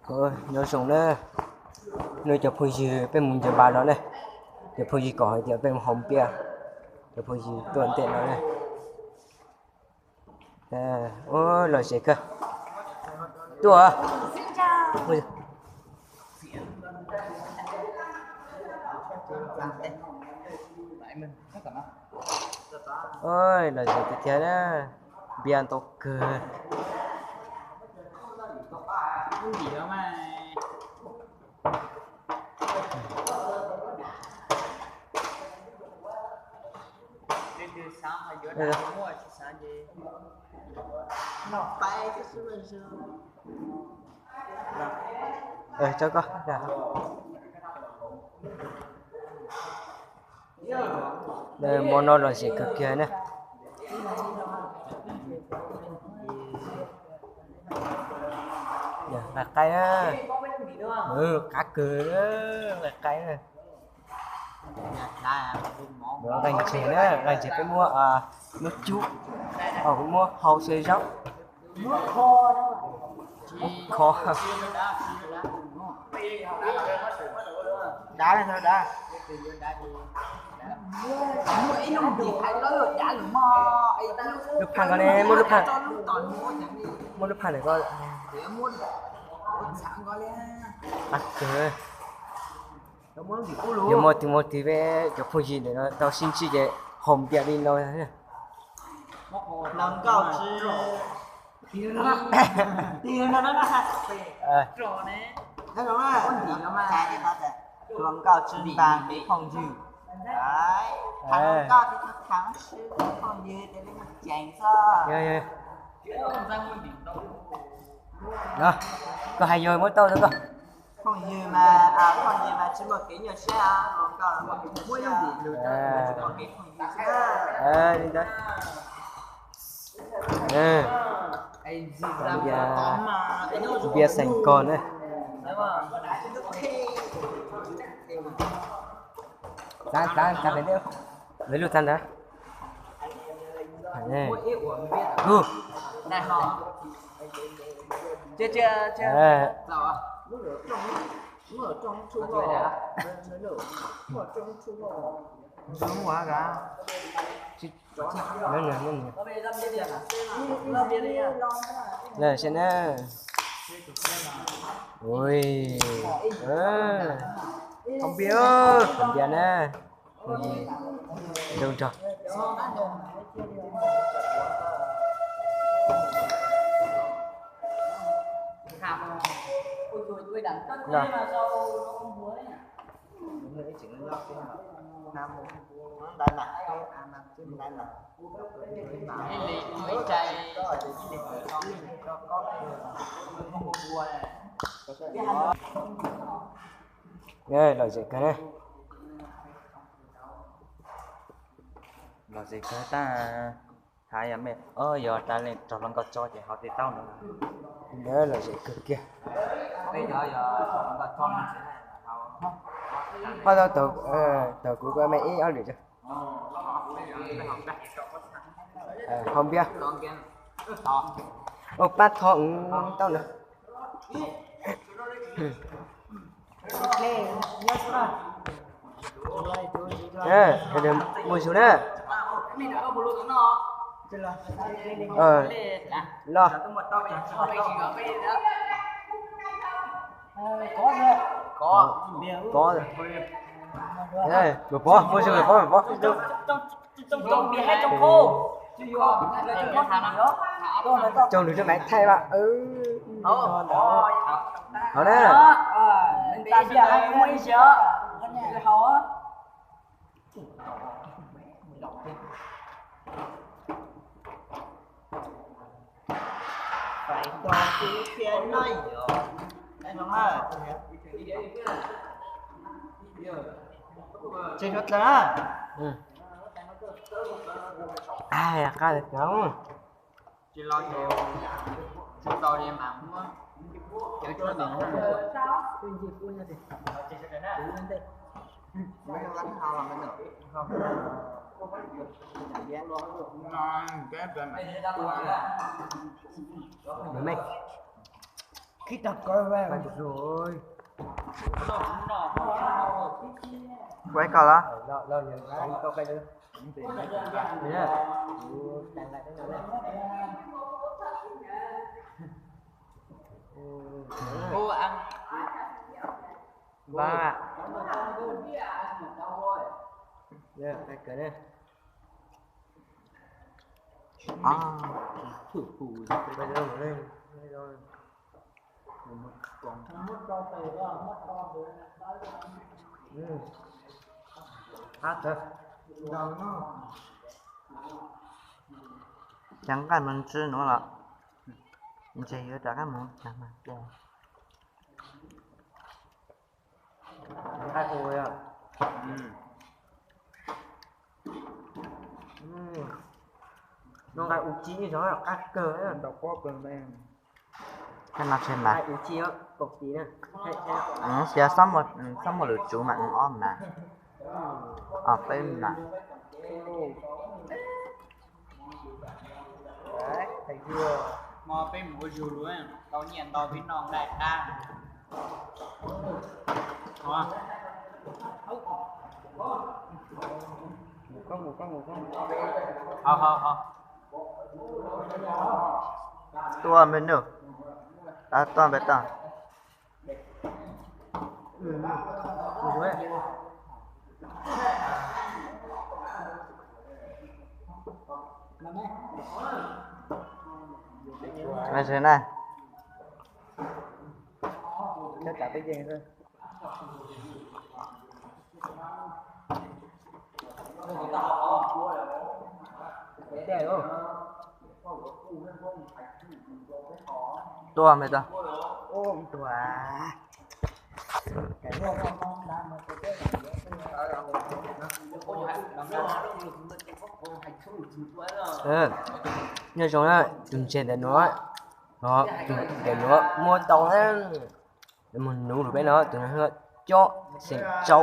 Nyob zoo na, no cov phooj ywg peb mus ncaws npas no ne, cov phooj ywg kom hais tias peb mus haus npias, cov phooj ywg tuaj ntej no ne. Ua lom zem kawg. Tuaj. Lom zem tiag tiag na, npias ntau kawg. Tso koj. Mo no lom zem kawg kiag na. Nqaij qaib na, qab kawg, nqaij qaib na. Nqaij ntseg na, nqaij ntseg peb muab, muab cub, ho kuv muab hau xyaw zaub. Kho. Lub phaj ko ne, muab lub phaj, muab lub phaj ntawm ko. Yuav muaj twg muaj twg peb cov phooj ywg ntawm no tau sib ntsib ces haus npias li no. Hluas nkauj tsis npam kev phooj ywg. Hluas nkauj tib tug thav sib phooj ywg ces li muaj ceem xwb. Koj hais yog muab tau rau koj. Phooj ywg mas, phooj ywg mas tsis muaj kev nyuaj siab, hluas nkauj muaj kev nyuaj siab, tsis muaj kev phooj ywg xwb. Li ntawd. Npias xeem kos na. Txav, txav, txav pem teb, lub txav ntawd. Saib na. Ui, npias na. Zoo nrog. Lom zem kawg na. Lom zem kawg tag. Hav yog me, yog tas li rau hluas nkauj tso ces haus tej tau no. Ntawd lom zem kawg kiag. Pab tau tau kuv me ib ob lwm. Haus npias. Ua pab tho tau na. Mus zus na. Los. Pov, pov, pov, muaj zus pov, pov. Cog lus rau maiv thaij mas. Hov na. Tseg suav dlawg na. Qab li cov. Tsis los tsis tau li mas muab cawv tsuab ntawm no. Nws me. Khib tag kawg. Ua ib ko los? Npam. Ces nqaij mus ntsis nuav los? Ntshe yuav rov qab mus tag mas. Nqaij hu. Noj nqaij ua ci ib zaug qab kawg. Qab no tseg mas. Xyov xob muaj lwm tsuv mas, ob mas. Ob peb mas. Hmo peb mus ua zug lug, tau nyiaj ntau peb noj nqaij qab. Tuaj npawg nug, tuaj npawg tog. Na, tuaj npawg tog. Tuaj. Nyob zoo na, tus ntses ntawm nuav, tus ntawm nuav muab tau na, mus nuv rau peb no, tus no cob xeem tsau.